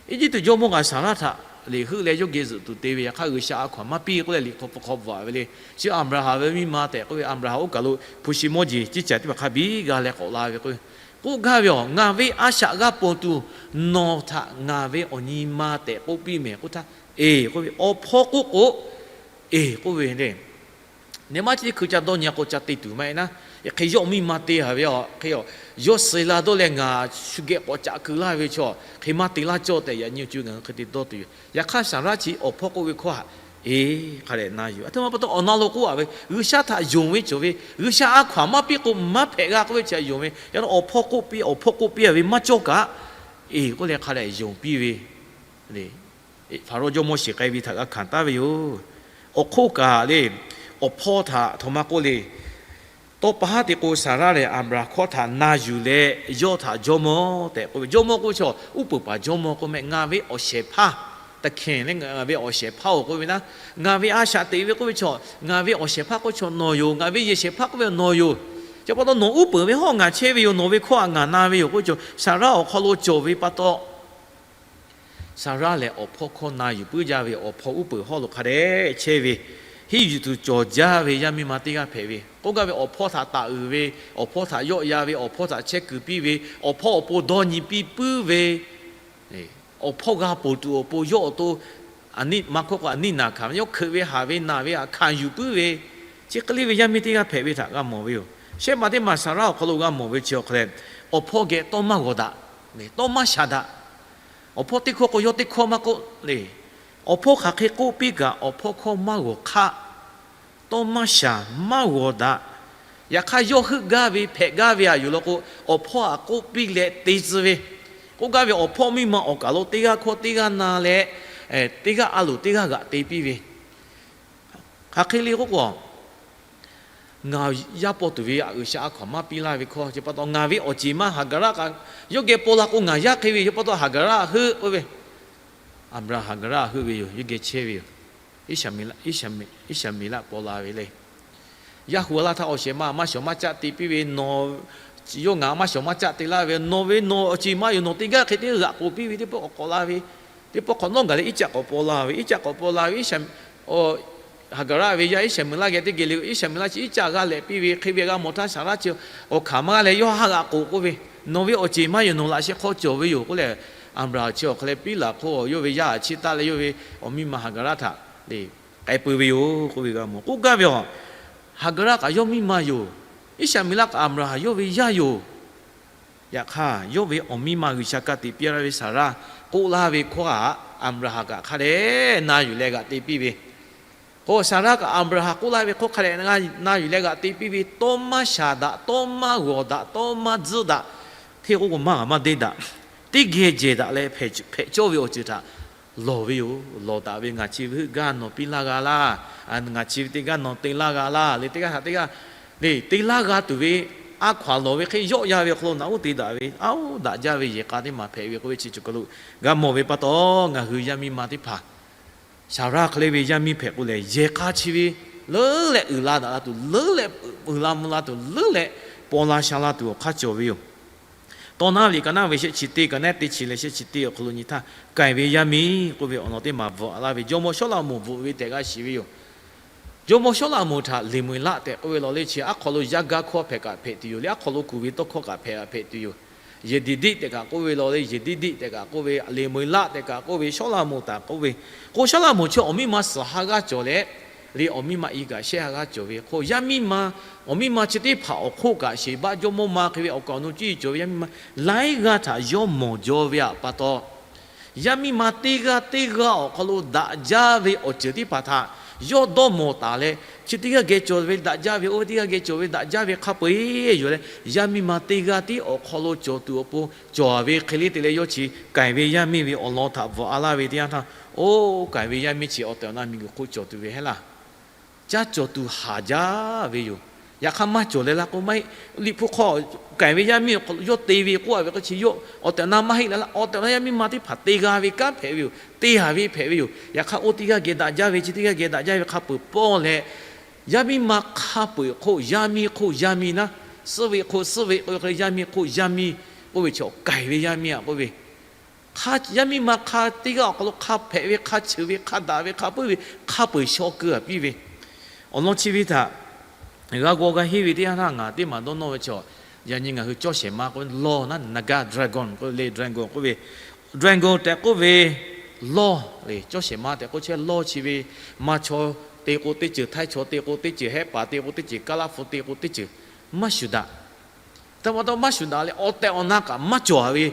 Eˇjiˇtuꞈ jawˇmawˇ kaꞈ Saˍraˆ htaꞈ liꞈ heuˆ leh yawˇ geh zuhꞈ tuˬ te ve, yaꞈ hk'aˇ G'uiˬsha a hkaw-anˬ maˇ piˇ k'oˆ leh liꞈ hk'aw hpu hk'aw bvuhꞈ ve le. Chi Aˍbraˍhanˍ ve miˇ ma tehꞈ k'oˆ ve, Aˍbraˍhanˍ oˇ kaˬ lo hpu shi mawˇ jeˬ ciˇ caˬ teˇ hpaˍ hk'a biˇ g'a leh k'awꞈ la ve k'o, k'oˆ gaˇ ve-a, ngaˬ ve a shaꞈ g'a ponˬ tuˬ nawˬ htaꞈ ngaˬ ve awˬ nyi ma tehꞈ k'oˆ piˇ mehˍ k'oˆ htaˇ, eˬ k'oˆ ve, awˬ hpawˇ k'oˆ k'o, eˬ k'oˆ ve le. Neˇ maˇ chi teˇ hkui ca dawˇ nyi-a k'o ca te tuˬ maˇ heˆ naˉ. Yaꞈ hk'e yawˇ miˇ ma te-a ve-a, hk'e yawˇ suh la dawˇ leh ngaˬ shu geh k'awꞈ caꞈ keu laˇ ve chaw hk'e maˇ te laˇ cawˇ tehꞈ yaꞈ nyi co ngaˬ hui hk'e te dawˇ tuˬ yoˬ. Yaꞈ hk'aˇ Saˍraˆ chi awˬ hpawˇ k'oˆ ve hkawˇ htaꞈ eˬ hk'a dehꞈ na yuˬ. Aˬ htoꞈ ma pa taw awˬ na lo k'oˆ-a ve, G'uiˬsha htaꞈ yonˍ ve cawˬ ve, G'uiˬsha a hkaw-anˬ maˇ piˇ k'o maˇ hpehꞈ g'a k'oˆ ve chi htaꞈ yonˍ ve, yaꞈ nyi awˬ hpawˇ k'oˆ piˇ, awˬ hpawˇ k'oˆ piˇ-a ve maˇ cawˇ kaꞈ, eˬ k'oˆ leh hk'a dehꞈ yonˍ piˇ ve le. Faˍrawˇ jawˇmawˇ shiˍ k'ai ve htaꞈ g'a hkanˍ taˉ ve yoˬ. Awˬ hk'oˆ kaꞈ le, awˬ hpawˇ htaꞈ htoꞈ ma k'oˆ le. Tawˇ pa haˉ te k'o, Saˍraˆ lehˬ Aˍbraˍhanˍ hkawˇ htaꞈ na yuˬ leh, yawˇ htaꞈ jawˇmawˇ tehꞈ k'oˆ ve, jawˇmawˇ k'oˆ ve chaw uˉ peunˍ paˍ jawˇmawˇ k'oˆ meh. Ngaˬ ve awˬ shehˍ hpaˇ, taˇ hkehˍ leh ngaˬ ve awˬ shehˍ hpaˇ-oˬ k'oˆ ve naˉ, ngaˬ ve a shaꞈ teꞈ ve k'oˆ ve chaw, ngaˬ ve awˬ shehˍ hpaˇ k'oˆ chaw nawˬ yoˬ. Ngaˬ ve yehˬ shehˍ hpaˇ k'oˆ ve nawˬ yoˬ. Chi pa taw nawˬ uˉ peunˍ ve hawˉ ngaˬ chehˇ ve yoˬ. Nawˬ ve hkawˇ htaꞈ ngaˬ na ve yoˬ k'oˆ ve chaw Saˍraˆ awˬ hk'aw lo cawˬ ve pa taw, Saˍraˆ lehˬ awˬ hpawˇ hkawˇ na yuˬ puiˉ jaˇ ve, awˬ hpawˇ uˉ peunˍ hawˉ lo hk'a dehꞈ chehˇ ve, henˇ yuˬ tuˬ cawˬ jaˇ ve yaˇ miˇ ma teˇ g'aˇ hpehꞈ ve. K'oˆ gaˇ ve awˬ hpawˇ htaꞈ taˍ uiˍ ve, awˬ hpawˇ htaꞈ yawˆ yan ve, awˬ hpawˇ htaꞈ chehˇ kuiˬ piˇ ve, awˬ hpawˇ awˬ pon dawˇ nyi piˇ puiˉ ve, awˬ hpawˇ g'a ponˬ tuˬ awˬ pon yawˇ awˬ to maˇ hkawˇ k'o, aˬ niˇ naˬ hkanˍ ve, yawˇ hkeuꞈ ve haˍ ve naˬ ve htaꞈ hkanˍ yuˬ puiˉ ve, chi hk'e le ve yaˇ miˇ teˇ g'aˇ hpehꞈ ve htaꞈ g'a mawˬ ve yoˬ. Shehˆ ma teˇ maˬ Saˍraˇ awˬ hk'aw lo g'a mawˬ ve chi awˬ hk'aw leh, awˬ hpawˇ geh tawˇ maˇ g'awˬ daꞈ, tawˇ maˇ shaˍ daꞈ. Awˬ hpawˇ teˇ hkawˇ k'o, yawˇ teˇ hkawˇ maˇ k'oˆ le. Awˬ hpawˇ hk'aˬ hk'e k'oˆ piˇ kaꞈ, awˬ hpawˇ hkawˇ maˇ g'awˬ hk'aˆ, tawˇ maˇ shaˍ maˇ g'awˬ daꞈ. Yaꞈ hk'aˇ, yawˇ heuˆ gaˇ ve hpehꞈ gaˇ ve aꞈ yuˬ law k'o, awˬ hpawˇ htaꞈ k'oˆ piˇ leh te tcuh ve, k'oˆ gaˇ ve awˬ hpawˇ miˇ ma awˬ kaˬ lo teˇ g'aˇ hkawˇ teˇ g'aˇ na leh, teˇ g'aˇ a loˍ teˇ g'aˇ g'aꞈ te piˇ ve, hk'aˬ hk'e le k'oˆ k'o, ngaˬ yaˇ paw tuˬ ve aꞈ G'uiˬsha a hkaw anˬ maˇ piˇ laˇ ve hkawˇ chi pa taw, ngaˬ ve awˬ ceˬ maˇ Haˍgaˍraˆ kaꞈ yawˇ geh paw la k'o, ngaˬ yaˇ hk'e ve yoˬ. Pa taw Haˍgaˍraˆ heuˆ k'oˆ ve, Aˍbraˍhanˍ Haˍgaˍraˆ heuˆ ve yoˬ. Yawˇ geh chehˇ ve yoˬ. Iˉsaˍmeˍlaˆ paw la ve le. Yaˇ hu a laˇ htaˇ, awˬ shehˍ ma maˇ shawˍ maˇ caˆ te piˇ ve, nawˬ yawˇ ngaˬ maˇ shawˍ maˇ caˆ te laˇ ve, nawˬ ve nawˬ awˬ ceˬ maˇ yoˬ. Nawˬ teˇ g'aˇ hk'e teˇ g'aˇ g'aꞈ k'oˍ piˇ ve teˇ pawˆ k'awꞈ k'awꞈ la ve, teˇ pawˆ hk'awꞈ nawˉ gaˬ leh Iˉcaˆ k'awꞈ paw la ve, Iˉcaˆ k'awꞈ paw la ve, Iˉsaˍ Haˍgaˍraˆ ve yaˇ Iˉsaˍmeˍlaˆ geh teˇ geh le, Iˉsaˍmeˍlaˆ chi Iˉcaˆ g'a lehꞈ piˇ ve hk'e ve g'a mawˬ htaˇ, Saˍraˇ chi awˬ hkanˍ maˇ g'a leh yawˇ haˆ g'aꞈ k'oˍ k'oˆ ve, nawˬ ve awˬ ceˬ maˇ yoˬ. Nawˬ laꞈ sheh hk'aw cawˬ ve yoˬ k'oˆ leh, Aˍbraˍhanˍ chi awˬ hk'aw leh piˉ laˬ hk'oˆ, yawˇ ve yaˇ a chiˇ taˆ leh yawˇ ve awˬ miˇ ma Haˍgaˍraˆ htaꞈ le k'ai peu ve yoˬ k'oˆ ve g'a mawˬ. K'oˆ gaˇ ve a, Haˍgaˍraˆ kaꞈ yawˇ miˇ ma yoˬ. Iˉsaˍmeˍlaˆ kaꞈ Aˍbraˍhanˍ yawˇ ve yaˇ yoˬ. Yaꞈ hk'aˇ, yawˇ ve awˬ miˇ ma G'uiˬsha ka tiꞈ piˇ laˇ ve Saˍraˇ k'oˆ laˇ ve hkawˇ htaꞈ Aˍbraˍhanˍ kaꞈ hk'a dehꞈ na yuˬ leh g'aꞈ te piˇ ve k'o, Saˍraˇ kaꞈ Aˍbraˍhanˍ k'oˆ laˇ ve hkawˇ hk'a dehꞈ na yuˬ leh g'aꞈ te piˇ ve, tawˇ maˇ shaˍ daꞈ, tawˇ maˇ g'awˬ daꞈ, tawˇ maˇ tzuhˇ daꞈ, hteˇ k'oˆ k'o maˇ g'a maˇ deˇ daꞈ, teˇ geh jehˬ daꞈ leh hpehꞈ cawˇ ve awˬ ceuˬ htaꞈ lawˬ ve yoˬ. Lawˬ daꞈ ve, ngaˬ chi ve heuˆ gaˇ nawˬ piˇ laˇ g'a laˇ, ngaˬ chi ve teˇ g'aˇ nawˬ te laˇ g'a laˇ le, teˇ g'aˇ htaꞈ teˇ g'aˇ le te laˇ g'a tuˬ ve a hkaw anˬ lawˬ ve hk'e yawˆ yan ve awˬ hk'aw lo naꞈ uˉ te daꞈ ve, a oˉ daꞈ jaˇ ve yehˬ k'a teˇ maˬ hpehꞈ ve k'oˆ ve chi cawˬ kaˬ lo g'a mawˬ ve pa taw, ngaˬ hui yaˇ miˇ ma teˇ hpaˍ Saˍraˇ hk'e le ve yaˇ miˇ hpehꞈ k'o lehˬ, yehˬ k'a chi ve leuˉ leh uiˍ la daꞈ la tuˬ, leuˉ leh uiˍ la mvuh la tuˬ, leuˉ leh paw la sha la tuˬ awˬ hk'aˇ cawˬ ve yoˬ. Tawˇ naˉ ve kaꞈ naˉ ve shehˆ chi teˇ kaꞈ naˉ teˇ chi leh shehˆ chi teˇ awˬ hk'aw lo nyi htaˇ, k'ai ve yaˇ miˇ k'oˆ ve awˬ lawn teˇ maˬ bvuhꞈ laˇ ve jawˇmawˇ Sawˉlaꞈmonˍ bvuhꞈ ve tehꞈ g'a shiˍ ve yoˬ. Jawˇmawˇ Sawˉlaꞈmonˍ htaꞈ Leˍmoˍeˍlaˆ tehꞈ k'oˆ ve law le chi aˉ hk'aw lo yaˇ gaˇ hkawˇ hpehꞈ kaꞈ hpehꞈ tuˬ yoˬ le, aˉ hk'aw lo kuˬ ve tawˇ hkawˇ kaꞈ hpehꞈ kaꞈ hpehꞈ tuˬ yoˬ. Yeˍdiˍdiˆ tehꞈ kaꞈ k'oˆ ve law le, Yeˍdiˍdiˆ tehꞈ kaꞈ k'oˆ ve, Leˍmoˍeˍlaˆ tehꞈ kaꞈ k'oˆ ve, Sawˉlaꞈmonˍ tehꞈ k'oˆ ve, k'o Sawˉlaꞈmonˍ chi awˬ miˇ ma suhˍ ha g'aˇ cawˬ leh, le awˬ miˇ ma i kaꞈ shehˆ ha g'aˇ cawˬ ve k'o, yaˇ miˇ ma, awˬ miˇ ma chi teˇ hpaˍ awˬ hk'oˆ kaꞈ Sheˍbaˆ jawˇmawˇ ma hk'e ve awˬ kaˍ awˬ nu cuˇ yiˍ cawˬ ve yaˇ miˇ ma laiˉ g'aˇ htaꞈ yawˇ mawˬ jaw ve pa taw, yaˇ miˇ ma teˇ g'aˇ teˇ g'aˇ awˬ hk'aw lo daꞈ jaˇ ve awˬ ceuˬ teˇ hpaˍ htaꞈ yawˇ dawˇ mawˬ taˍ leh, chi teˇ g'aˇ geh cawˬ ve daꞈ jaˇ ve, oˇ ve teˇ g'aˇ geh cawˬ ve daꞈ jaˇ ve hk'a peu-eˬ yoˬ leh, yaˇ miˇ ma teˇ g'aˇ tiˉ awˬ hk'aw lo cawˬ tuˬ awˬ pon cawˬ ve hk'e le te leh, yawˇ chi k'ai ve yaˇ miˇ ve awˬ lawn htaꞈ bvuhꞈ a laˇ ve teˇ yanˇ htaˇ, oˇ k'ai ve yaˇ miˇ chi awˬ tehˬ awˬ na miˬguiˬ hk'oˆ cawˬ tuˬ ve heˆ laˇ. Caˇ cawˬ tuˬ haˍ jaˇ ve yoˬ. Yaꞈ hk'aˇ maˇ cawˬ leh laˇ k'o, maˇ heˆ. Liꞈ hpu hk'aw k'ai ve yaˇ miˇ awˬ hk'aw lo yawˇ te ve k'oˆ a ve k'o chi yawˇ awˬ tehˬ awˬ na maˇ heˆ leh laˇ. Awˬ tehˬ awˬ na yaˇ miˇ ma teˇ hpaˍ te g'a ve kanˉ hpehꞈ ve yoˬ. Te haˍ ve hpehꞈ ve yoˬ. Yaꞈ hk'aˇ oˇ teˇ g'aˇ geh daꞈ jaˇ ve, chi teˇ g'aˇ geh daꞈ jaˇ ve hk'a peu-eˬ pawˇ leh, yaˇ miˇ ma hk'a peu-eˬ hk'oˆ yaˇ miˇ hk'oˆ yaˇ miˇ naˉ, suhˉ ve hk'oˆ suhˉ ve k'oˆ ve hk'e le, yaˇ miˇ hk'oˆ yaˇ miˇ k'oˆ ve chi k'ai ve yaˇ miˇ a k'oˆ ve, yaˇ miˇ ma hk'a teˇ g'aˇ awˬ hk'aw lo hk'a hpehꞈ ve, hk'a cheuˬ ve, hk'a daꞈ ve, hk'a puiˉ ve, hk'a peu-eˬ shaw keu a piˇ ve, awˬ lawn chi ve htaꞈ g'a g'aw g'a henˇ ve teˇ yanˇ htaˇ ngaˬ teˇ maˬ dawˇ nawˇ ve chaw, yaꞈ nyi ngaˬ hui cawˇ shehˍ ma k'oˆ ve lawˇ naˉ, Naga dragon k'oˆ ve le, dragon k'oˆ ve, dragon tehꞈ k'oˆ ve lawˇ le, cawˇ shehˍ ma tehꞈ k'oˆ chehˇ lawˇ chi ve, maˇ chaw te k'o teˇ ceuˬ, htaiˇ chaw te k'o teˇ ceuˬ, hehˉ paˍ te k'o teˇ ceuˬ, kaˇ laˇ hpu te k'o teˇ ceuˬ, maˇ shuˍ daꞈ. Htaꞈ pa taw maˇ shuˍ daꞈ leh awˬ tehˬ awˬ na kaꞈ maˇ cawˬ a ve,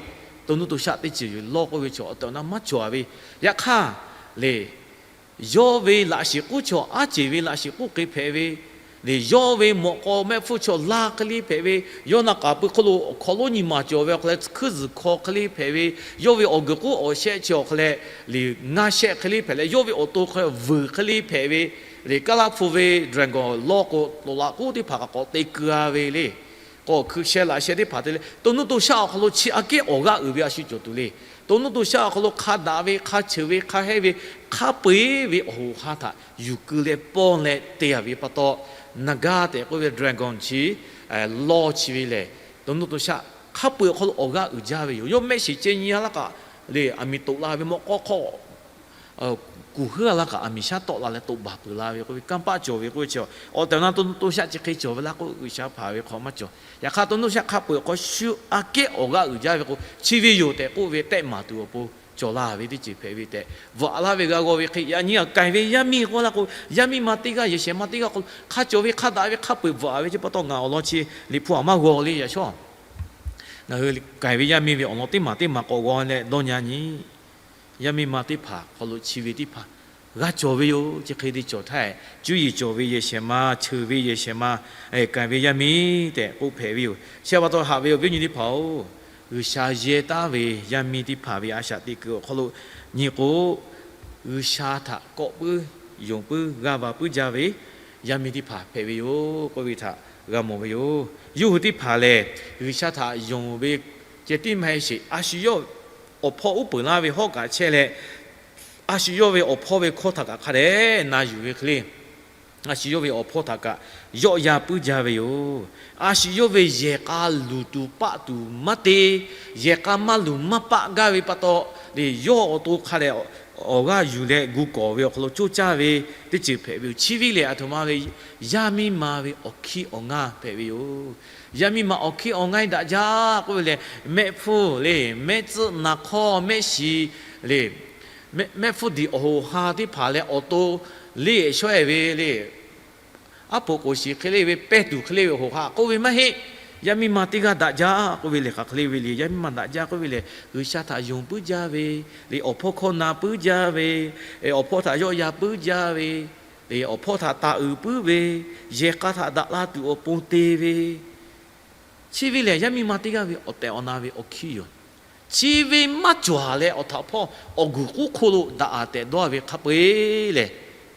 to nuˇ to shaˆ teˇ ceuˬ yoˬ. Lawˇ k'oˆ ve chaw awˬ tehˬ awˬ na maˇ cawˬ a ve, yaꞈ hk'aˇ le, yawˇ ve laꞈ shiˍ k'uˉ chaw aˉ ceˬ ve laꞈ shiˍ k'uˉ hk'e hpehꞈ ve, le yawˇ ve mawꞈ k'aw mehˆ hpfuhˇ chaw laˇ hk'e le hpehꞈ ve, yawˇ naˬ k'aˍ pui hk'oˆ lo awˬ hk'aw lonˉ nyi maˬ cawˬ ve awˬ hk'aw leh hkuiˉ zuhˬ hkaw hk'e le hpehꞈ ve, yawˇ ve awˬ guiˬ k'oˉ awˬ shehˆ chi awˬ hk'aw leh le ngaˇ shehˆ hk'e le hpehꞈ leh, yawˇ ve awˬ to hk'aw leh vuiˬ hk'e le hpehꞈ ve, le kaˇ laˇ hpu ve dragon lawˇ k'o, loꞈ laꞈ k'oˉ teˇ hpaˍ kaꞈ k'awꞈ te keu a ve le. K'awꞈ hkui sheh laꞈ sheh teˇ hpaˍ te leh, to nuˇ to shaˆ awˬ hk'aw lo chi aꞈ kehˉ awˬ g'aˇ uiˍ ve a shu cawˬ tuˬ le. To nuˇ to shaˆ awˬ hk'aw lo hk'a daꞈ ve, hk'a cheuˬ ve, hk'a hehˇ ve, hk'a peu-eˬ ve awˬ hoꞈ ha htaꞈ yuˬ keu leh pawˇ leh te a ve pa taw, Naga tehꞈ k'oˆ ve dragon chi lawˇ chi ve lehˬ, to nuˇ to shaˆ hk'a peu-eˬ awˬ hk'aw lo awˬ g'aˇ uiˍ jaˇ ve yoˬ. Yawˇ mehˆ shiˍ ceh nyi a laˇ kaꞈ le, aˬ miˍ toꞈ la ve mawꞈ k'aw hk'aw kuˬ heuˆ a laˇ kaꞈ aˬ miˍ shaˉ tawˆ la leh toꞈ baˬ peuˬ la ve k'oˆ ve kanˇ paˆ cawˬ ve k'oˆ ve chi, awˬ tehˬ awˬ na to nuˇ to shaˆ chi hk'e cawˬ ve laˇ k'oˆ G'uiˬsha hpanˍ ve hk'aw maˇ cawˬ. Yaꞈ hk'aˇ to nuˇ to shaˆ hk'a peu-eˬ awˬ hk'aw shu aꞈ kehˉ awˬ g'aˇ uiˍ jaˇ ve k'o, chi ve yoˬ tehꞈ k'oˆ ve tehˆ maˍ tuˬ awˬ pon cawˬ la ve teˇ ceuˬ hpehꞈ ve tehꞈ bvuhꞈ laˇ ve g'a g'aw ve hk'e, yaꞈ nyi a k'ai ve yaˇ miˇ k'oˆ laˇ k'o, yaˇ miˇ ma teˇ g'aˇ yehˬ shehˍ ma teˇ g'aˇ k'o hk'a cawˬ ve hk'a daꞈ ve hk'a peu-eˬ bvuhꞈ ve chi pa taw ngaˬ awˬ lawn chi Liꞈ hpu aꞈ maˇ g'aw le yaꞈ shawˉ. Ngaˬ hui k'ai ve yaˇ miˇ ve awˬ lawn teˇ maˬ teˇ maˬ k'awꞈ g'aw leh dawˇ nyi nyi. Yaˇ miˇ ma teˇ hpaˍ hk'aw lo chi ve teˇ hpaˍ g'a cawˬ ve yoˬ. Chi hk'e te cawˬ htaˇ, cuˇ yiˍ cawˬ ve yehˬ shehˍ ma, cheuˬ ve yehˬ shehˍ ma, k'ai ve yaˇ miˇ tehꞈ k'oˆ hpehꞈ ve yoˬ. Chi pa taw haꞈ ve awˬ viˉ awˬ nyi teˇ hpaˍ-oˬ, G'uiˬsha yehˇ taˉ ve yaˇ miˇ teˇ hpaˍ ve a shaꞈ teꞈ kuiˬ awˬ hk'aw lo nyi k'o, G'uiˬsha htaꞈ kawˆ puiˉ yonˍ puiˉ g'aˇ va puiˉ jaˇ ve yaˇ miˇ teˇ hpaˍ hpehꞈ ve yoˬ k'oˆ ve htaꞈ g'a mawˬ ve yoˬ. Yawˇ hui teˇ hpaˍ lehˬ, G'uiˬsha htaꞈ yonˍ ve ceh tiˉ maˇ heˆ sheˍ, a shu yawˇ awˬ hpawˇ uˉ peunˍ laˇ ve hawˉ kaꞈ chehˇ leh, a shu yawˇ ve awˬ hpawˇ ve hkawˇ htaꞈ kaꞈ hk'a dehꞈ na yuˬ ve hk'e le, a shu yawˇ ve awˬ hpawˇ htaꞈ kaꞈ yawˆ yan puiˉ jaˇ ve yoˬ. A shu yawˇ ve yehˬ k'a luˬ tuˬ paˆ tuˬ maˇ te, yehˬ k'a maˇ luˬ maˇ paˆ gaˇ ve pa taw, yawˇ awˬ to hk'a dehꞈ awˬ g'aˇ yuˬ leh gu kawˍ ve awˬ hk'aw lo coˇ caˇ ve teˇ ceuˬ hpehꞈ ve yoˬ. Chi ve lehˬ, aˬ htoꞈ ma ve yaˇ miˇ ma ve awˬ hkiˇ awˬ ngaˇ hpehꞈ ve yoˬ. Yaˇ miˇ ma awˬ hkiˇ awˬ ngaˇ daꞈ jaˇ k'oˆ ve lehˬ, mehˆ hpfuhˇ le, mehˆ tcuhˆ, naˍ hk'awˇ, mehˆ shiˍ le, mehˆ hpfuhˇ diˬ awˬ hoꞈ ha teˇ hpaˍ leh awˬ to leˇ shawˉ-ehˍ ve le, aˉ poꞈ k'oˍ shiˍ hk'e le ve, pehˇ tuˬ hk'e le ve awˬ hoꞈ ha k'oˆ ve maˇ heˆ. Yaˇ miˇ ma teˇ g'aˇ daꞈ jaˇ k'oˆ ve lehˬ, hk'aˬ hk'e le ve le, yaˇ miˇ ma daꞈ jaˇ k'oˆ ve lehˬ, G'uiˬsha htaꞈ yonˍ puiˉ jaˇ ve le, awˬ hpawˇ hkawˇ na puiˉ jaˇ ve, awˬ hpawˇ htaꞈ yawˆ yan puiˉ jaˇ ve le, awˬ hpawˇ htaꞈ taˍ uiˍ puiˉ ve, yehˬ k'a htaꞈ daꞈ la tuˬ awˬ pon te ve, chi ve lehˬ yaˇ miˇ ma teˇ g'aˇ ve awˬ tehˬ awˬ na ve awˬ hkiˇ yoˬ. Chi ve maˇ cawˬ leh awˬ htaꞈ hpawˇ awˬ guˬ k'oˉ hk'oˆ lo daꞈ-a tehꞈ dawˇ ve hk'a peu-eˬ lehˬ,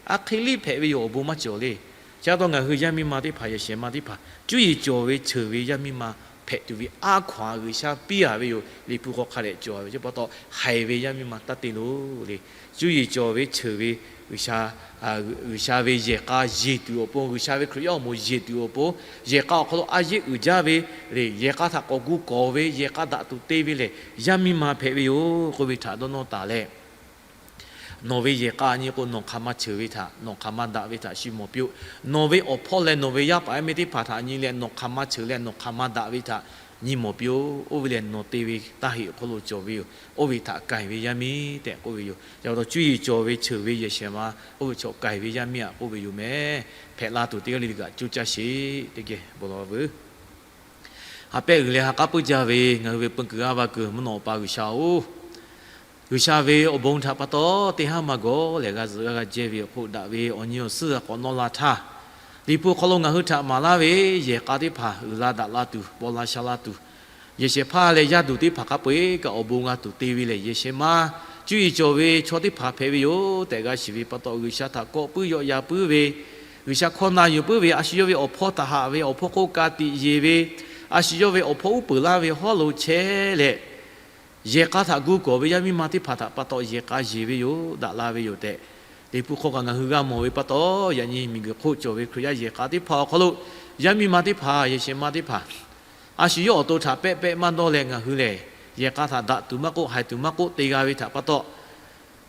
a hk'e liˇ hpehꞈ ve yoˬ. Awˬ bon maˇ cawˬ le. Chi pa taw ngaˬ hui yaˇ miˇ ma teˇ hpaˍ, yehˬ shehˍ ma teˇ hpaˍ, cuˇ yiˍ cawˬ ve cheuˬ ve yaˇ miˇ ma hpehꞈ tuˬ ve a hkaw-anˬ G'uiˬsha piˇ-a ve yoˬ. Liꞈ hpu hk'aw hk'a dehꞈ cawˬ ve chi pa taw, haiˬ ve yaˇ miˇ ma taˇ te loˬ le. Cuˇ yiˍ cawˬ ve cheuˬ ve G'uiˬsha, G'uiˬsha ve yehˬ k'a yeˬ tuˬ awˬ pon, G'uiˬsha ve Hkriꞈ yaˇ awˬ moˍ yeˬ tuˬ awˬ pon, yehˬ k'a awˬ hk'aw lo a yeˆ uiˍ jaˇ ve le, yehˬ k'a htaꞈ k'awꞈ gu kawˍ ve, yehˬ k'a daꞈ tuˬ te ve lehˬ, yaˇ miˇ ma hpehꞈ ve yoˬ k'oˆ ve htaꞈ dawˇ nawˇ taˍ leh, nawˬ ve yehˬ k'a nyi k'o, nawˬ hk'aˬ ma cheuˬ ve htaꞈ, nawˬ hk'aˬ ma daꞈ ve htaꞈ shu mawˬ piˇ-oˆ. Nawˬ ve awˬ hpawˇ leh nawˬ ve yaˇ paˍ yaˇ miˇ teˇ hpaˍ htaꞈ nyi leh nawˬ hk'aˬ ma cheuˬ leh nawˬ hk'aˬ ma daꞈ ve htaꞈ nyi mawˬ piˇ-oˆ. Oˇ ve lehˬ nawˬ te ve taˇ heˆ awˬ hk'aw lo cawˬ ve yoˬ. Oˇ ve htaꞈ k'ai ve yaˇ miˇ tehꞈ k'oˆ ve yoˬ. Yaꞈ pa taw cuˇ yiˍ cawˬ ve cheuˬ ve yehˬ shehˍ ma, oˇ ve chaw k'ai ve yaˇ miˇ-aꞈ k'oˆ ve yoˬ meh. Hpehꞈ la tuˬ teˇ g'aˇ le le kaꞈ coˇ caˇ sheˍ. Teˇ geh bon lawˬ veuˬ. Ha pehˆ g'uiˬ leh ha k'aˉ puiˉ jaˇ ve ngaˬ hui ve peu kuiˬ g'aˇ va kuiˬ mvuhˇ naw awˬ pa G'uiˬsha-oˬ, G'uiˬsha ve awˬ bon htaꞈ pa taw teˇ haˉ maˇ gawˬ lehˬ g'a zuhꞈ g'a g'a jehˇ ve awˬ hk'oˆ daꞈ ve awˬ nyi awˬ suhˉ g'a k'awꞈ nawˇ la htaˇ, Liꞈ hpu hk'aw lo ngaˬ hui htaꞈ maˍ laˇ ve yehˬ k'a teˇ hpaˍ uiˍ la daꞈ la tuˬ, paw la sha la tuˬ, yehˬ shehˍ hpaˇ leh yaˇ duˬ teˇ hpaˍ hk'a peu-eˬ kaꞈ awˬ bon g'a tuˬ te ve lehˬ, yehˬ shehˍ ma cuˇ yiˍ cawˬ ve chaw teˇ hpaˍ hpehꞈ ve yoˬ tehꞈ g'a shiˍ ve pa taw, G'uiˬsha htaꞈ kawˆ puiˉ yawˆ yan puiˉ ve, G'uiˬsha hkawˇ na yuˬ puiˉ ve, a shu yawˇ ve awˬ hpawˇ htaꞈ haꞈ ve, awˬ hpawˇ hk'oˆ ka tiꞈ yeˬ ve, a shu yawˇ ve awˬ hpawˇ uˉ peunˍ laˇ ve hawˉ lo chehˇ leh, yehˬ k'a htaꞈ gu kawˍ ve yaˇ miˇ ma teˇ hpaˍ htaꞈ pa taw yehˬ k'a yeˬ ve yoˬ, daꞈ la ve yoˬ tehꞈ, Liꞈ hpu hk'aw kaꞈ ngaˬ hui g'a mawˬ ve pa taw, yaꞈ nyi miˬguiˬ hk'oˆ cawˬ ve Hkriꞈ yaˇ yehˬ k'a teˇ hpaˍ awˬ hk'aw lo, yaˇ miˇ ma teˇ hpaˍ, yehˬ shehˍ ma teˇ hpaˍ, a shu yawˇ awˬ to htaꞈ pehˆ pehˆ maˇ dawˇ leh ngaˬ hui lehˬ, yehˬ k'a htaꞈ daꞈ tuˬ maˇ k'oˆ, haiˬ tuˬ maˇ k'oˆ, te g'a ve htaꞈ pa taw,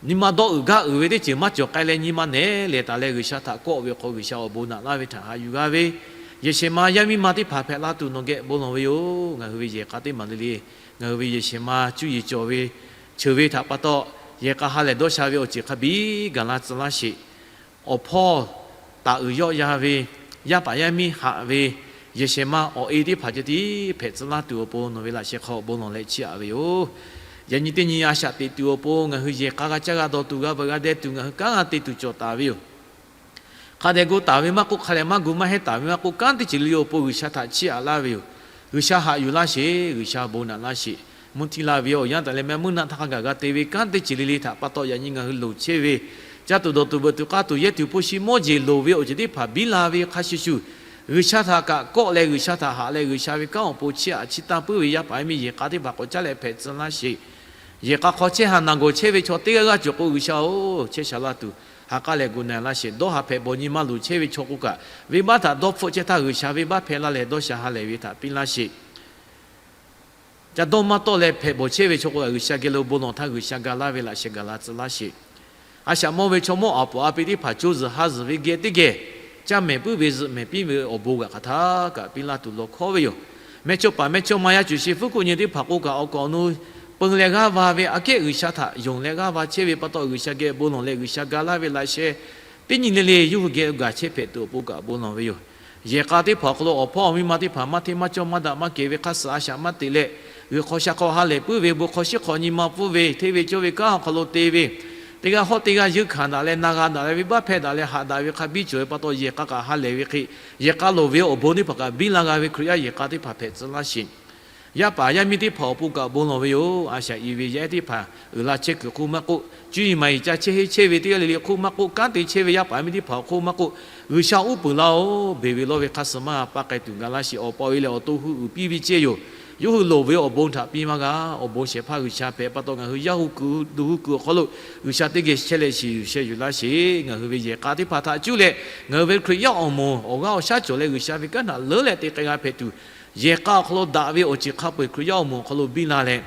nyi ma dawˇ uiˍ gaˇ uiˍ ve teˇ ceuˬ maˇ cawˬ k'ai leh nyi ma nehˉ lehˬ taˍ leh G'uiˬsha htaꞈ kawˆ ve hk'aw G'uiˬsha awˬ bon naꞈ laˇ ve htaꞈ haꞈ yuˬ g'a ve, yehˬ shehˍ ma yaˇ miˇ ma teˇ hpaˍ hpehꞈ la tuˬ nawˬ geh bon lawˬ ve yoˬ. Ngaˬ hui ve yehˬ k'a teˇ maˬ le le, ngaˬ hui ve yehˬ shehˍ ma cuˇ yiˍ cawˬ ve, cheuˬ ve htaꞈ pa taw, yehˬ k'a ha lehˬ dawˇ sha ve awˬ ceuˬ hk'a biˇ gaˬ la tcuh laˇ sheˍ. Awˬ hpawˇ taˍ uiˍ yawˆ yan ve, yaˇ paˍ yaˇ miˇ haꞈ ve, yehˬ shehˍ ma awˬ e teˇ hpaˍ ceh tiˉ hpehꞈ tcuh laˇ tuˬ awˬ pon nawˬ ve laꞈ sheh hk'aw bon lawˬ leh chiˇ aꞈ ve yoˬ. Yaꞈ nyi teˇ nyi a shaꞈ teꞈ tuˬ awˬ pon ngaˬ hui yehˬ k'a g'a caˇ g'a dawˬ tuˬ g'a veuꞈ g'a deh tuˬ ngaˬ hui kanˉ g'a te tuˬ cawˬ taˍ ve yoˬ. Hk'a dehꞈ gu taˍ ve maˇ k'oˆ, hk'a dehꞈ maˇ gu maˇ heˆ taˍ ve maˇ k'oˆ, kanˉ teˇ ceuˬ le le awˬ pon G'uiˬsha htaꞈ chiˇ aꞈ laˇ ve yoˬ. G'uiˬsha haꞈ yuˬ laˇ sheˍ, G'uiˬsha bon naꞈ laˇ sheˍ. Mvuhˇ htiˇ la ve awˬ yanˇ taˍ leh mehˆ meuˇ naˆ htaˇ hk'a gaˬ g'a te ve kanˉ teˇ ceuˬ le le htaꞈ pa taw yaꞈ nyi ngaˬ hui loˍ chehˇ ve, caˇ tuˬ dawˬ tuˬ veuꞈ tuˬ k'aˇ tuˬ yehˇ tuˬ hpu shi mawˇ jeˬ loˍ ve awˬ ceuˬ teˇ hpaˍ biˇ la ve hk'a shuˍ shuˍ, G'uiˬsha htaꞈ kaꞈ kawˆ leh G'uiˬsha htaꞈ haꞈ leh G'uiˬsha ve kanˉ awˬ pon chiˇ aꞈ chiˇ tanˇ puiˉ ve yaˇ paˍ yaˇ miˇ yehˬ k'a teˇ hpaˍ k'awꞈ caˉ leh hpehꞈ tcuh laˇ sheˍ. Yehˬ k'a hk'aw chehˇ ha naˬ gawˬ chehˇ ve chaw teˇ g'aˇ g'aˇ cawˬ k'o G'uiˬsha-oˬ, chehˇ sha laˇ tuˬ ha k'aˉ leh gu na laˇ sheˍ. Dawˇ ha hpehꞈ bawˬ nyi ma luˬ chehˇ ve chaw k'o kaꞈ, venˇbaˆ htaꞈ dawˇ hpfuhˆ chehˇ htaˇ G'uiˬsha venˇbaˆ hpehꞈ laˇ leh dawˇ sha ha lehˬ ve htaꞈ piˇ laˇ sheˍ. Ca dawˇ maˇ tawˆ leh hpehꞈ bawˬ chehˇ ve chaw k'o kaꞈ, G'uiˬsha geh lo bon lawˬ htaˇ G'uiˬsha ga laˇ ve laꞈ sheh gaˬ la tcuh laˇ sheˍ. A shaꞈ mawˇ ve chaw mawˇ aˬ poˍ a pi teˇ hpaˍ co zuhˬ ha zuhˬ ve geh teˇ geh, caˇ mehˍ puiˉ ve zuhꞈ mehˍ piˇ ve awˬ bon g'aꞈ hk'aˬ htaˇ kaꞈ piˇ laˇ tuˬ lawˬ hkawˉ ve yoˬ. Mehˇchawˇpaˍ mehˇchawˇma yaˇ cuˬ shi fuˉ kuˆ nyi teˇ hpaˍ k'o kaꞈ awˬ kaꞈ awˬ nu peun leh g'aˇ va ve aꞈ kehˉ G'uiˬsha htaꞈ yonˍ leh g'aˇ va chehˇ ve pa taw, G'uiˬsha geh bon lawˬ leh G'uiˬsha ga laˇ ve laꞈ sheh teˇ nyi le le yawˇ hui geh gaˬ chehˇ hpehꞈ tuˬ awˬ pon kaꞈ bon lawˬ ve yoˬ. Yehˬ k'a teˇ hpaˍ awˬ hk'aw lo awˬ hpawˇ awˬ miˇ ma teˇ hpaˍ maˇ hteˇ maˇ cawˇ maˇ daꞈ maˇ kehˬ ve hk'aˇ suh a shaꞈ maˇ teꞈ leh, g'uiˬ hk'aw sha hk'aw ha lehˬ puiˉ ve, bon hk'aw shiˉ hk'aw nyi ma pfuhˇ ve, hteˇ ve cawˇ ve kanˉ awˬ hk'aw lo te ve, teˇ g'aˇ hawˉ teˇ g'aˇ yeunˇ hkanˍ daꞈ leh, na g'a daꞈ leh, venˇbaˆ hpehˇ daꞈ leh, haꞈ daꞈ ve hk'a biˇ cawˬ ve pa taw, yehˬ k'a kaꞈ ha lehˬ ve hk'e, yehˬ k'a loˍ ve awˬ bon teˇ hpaˍ kaꞈ biˇ la g'a ve Hkriꞈ yaˇ yehˬ k'a teˇ hpaˍ hpehꞈ tcuh laˇ sheˍ. Yaˇ paˍ yaˇ miˇ teˇ hpaˍ awˬ pon kaꞈ bon lawˬ ve yoˬ. A shaꞈ i ve yaˇ ehˉ teˇ hpaˍ uiˍ la chehˇ kuiˬ hk'oˆ maˇ k'oˆ, cuˇ yiˍ maˍ yiˍ ca chehˇ henˇ chehˇ ve teˇ g'aˇ le le hk'oˆ maˇ k'oˆ, kanˉ te chehˇ ve yaˇ paˍ yaˇ miˇ teˇ hpaˍ awˬ hk'oˆ maˇ k'oˆ, G'uiˬsha uˉ peunˍ laˇ-oˬ. Beˬ ve lawˇ ve hk'aˇ suh maˇ g'a paˇ k'ai tuˬ ga laˇ sheˍ. Awˬ pa ve lehˬ awˬ to hui uiˍ piˇ ve cehˇ yoˬ. Yawˇ hui loˍ ve awˬ bon htaꞈ piˇ maˇ g'a. Awˬ bon shehˍ hpaˇ G'uiˬsha hpehꞈ pa taw, ngaˬ hui yaˇ hu kuiˬ duˬ hui kuiˬ awˬ hk'aw lo G'uiˬsha teˇ geh chehˇ leh shiˍ yuˬ sheh yuˬ laˇ sheˍ. Ngaˬ hui ve yehˬ k'a teˇ hpaˍ htaꞈ cuˇ leh, ngaˬ hui ve Hkriꞈ yaˇ awˬ moˍ awˬ g'aˇ awˬ shaˉ cawˬ leh G'uiˬsha ve kanˉ htaꞈ leuˉ leh te k'ai g'a hpehꞈ tuˬ, yehˬ k'a awˬ hk'aw lo daꞈ ve awˬ ceuˬ hk'a peu-eˬ Hkriꞈ yaˇ awˬ moˍ awˬ hk'aw lo biˇ la leh,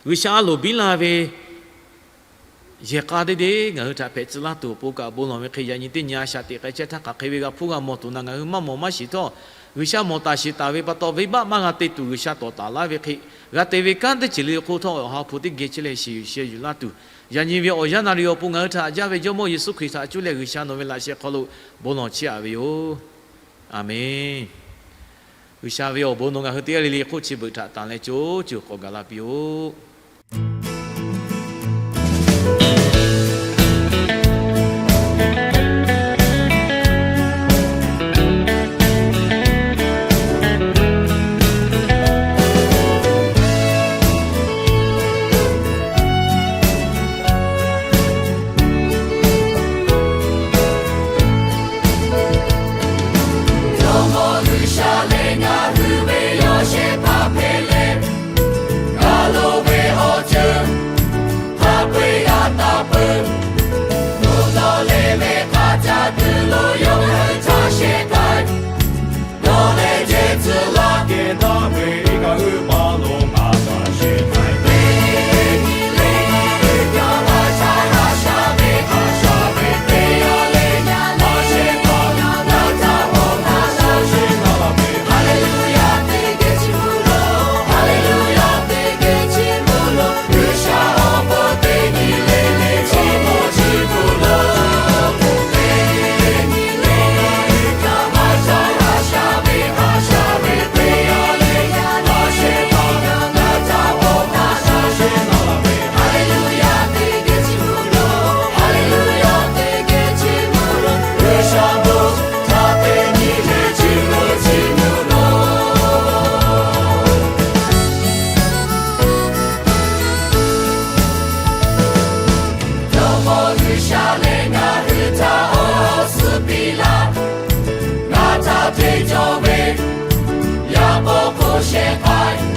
G'uiˬsha a loˍ biˇ la ve yehˬ k'a teˇ deˇ ngaˬ hui htaꞈ hpehꞈ tcuh laˇ tuˬ awˬ pon kaꞈ bon lawˬ ve hk'e, yaꞈ nyi teˇ nyi a shaꞈ teꞈ k'ai chehˇ htaˇ hk'aˬ hk'e ve g'a hpuˇ g'a mawˬ tuˬ na ngaˬ hui maˇ mawˬ maˇ shiˍ htawˇ, G'uiˬsha mawˬ taˍ shiˍ taˍ ve pa taw, venˇbaˆ maˇ g'a te tuˬ G'uiˬsha tawˍ taˍ laˇ ve hk'e, g'a te ve kanˉ teˇ ceuˬ le le hk'oˆ htawˇ, awˬ ha hpu teˇ geh chehˇ leh shiˍ yuˬ sheh yuˬ laˇ tuˬ, yaꞈ nyi ve awˬ yanˇ naˍ riˍ awˬ pon ngaˬ hui htaꞈ jaˇ ve Jawˇmawˇ Yeˍsuˆ Hkriꞈ htaꞈ cuˇ leh G'uiˬsha nawˬ ve laꞈ sheh hk'aw lo bon lawˬ chehˇ-aꞈ ve yoˬ. Aˬmenˍ. G'uiˬsha ve awˬ bon nawˬ ngaˬ hui teˇ g'aˇ le le hk'oˆ chi beuꞈ htaꞈ tanˬ leh co ceuˬ k'awꞈ gaˬ la piˇ-oˆ. Jawˇmawˇ G'uiˬsha lehˬ ngaˬ hui ve yawˇ shehˍ hpaˇ hpehꞈ leh, g'a loˍ ve awˬ ceuˬ hk'a peu-eˬ g'a taˍ peuˬ. Mvuhˇ naw le ve hk'a caˇ tuˬ lo yawˇ hui htaꞈ shehˍ htaˇ, dawˇ leh jehˇ tcuh laˇ kehˬ taˍ ve iˉ kaˆ uiˍ paˍ lo maˇ taˍ sheˍ htaˇ, Jawˇmawˇ G'uiˬsha lehˬ ngaˬ hui htaꞈ awˬ suhˍ piˇ laˇ. Ngaˬ htaꞈ hteˇ cawˬ ve yaꞈ k'aw hk'oˆ shehˍ hpaˇ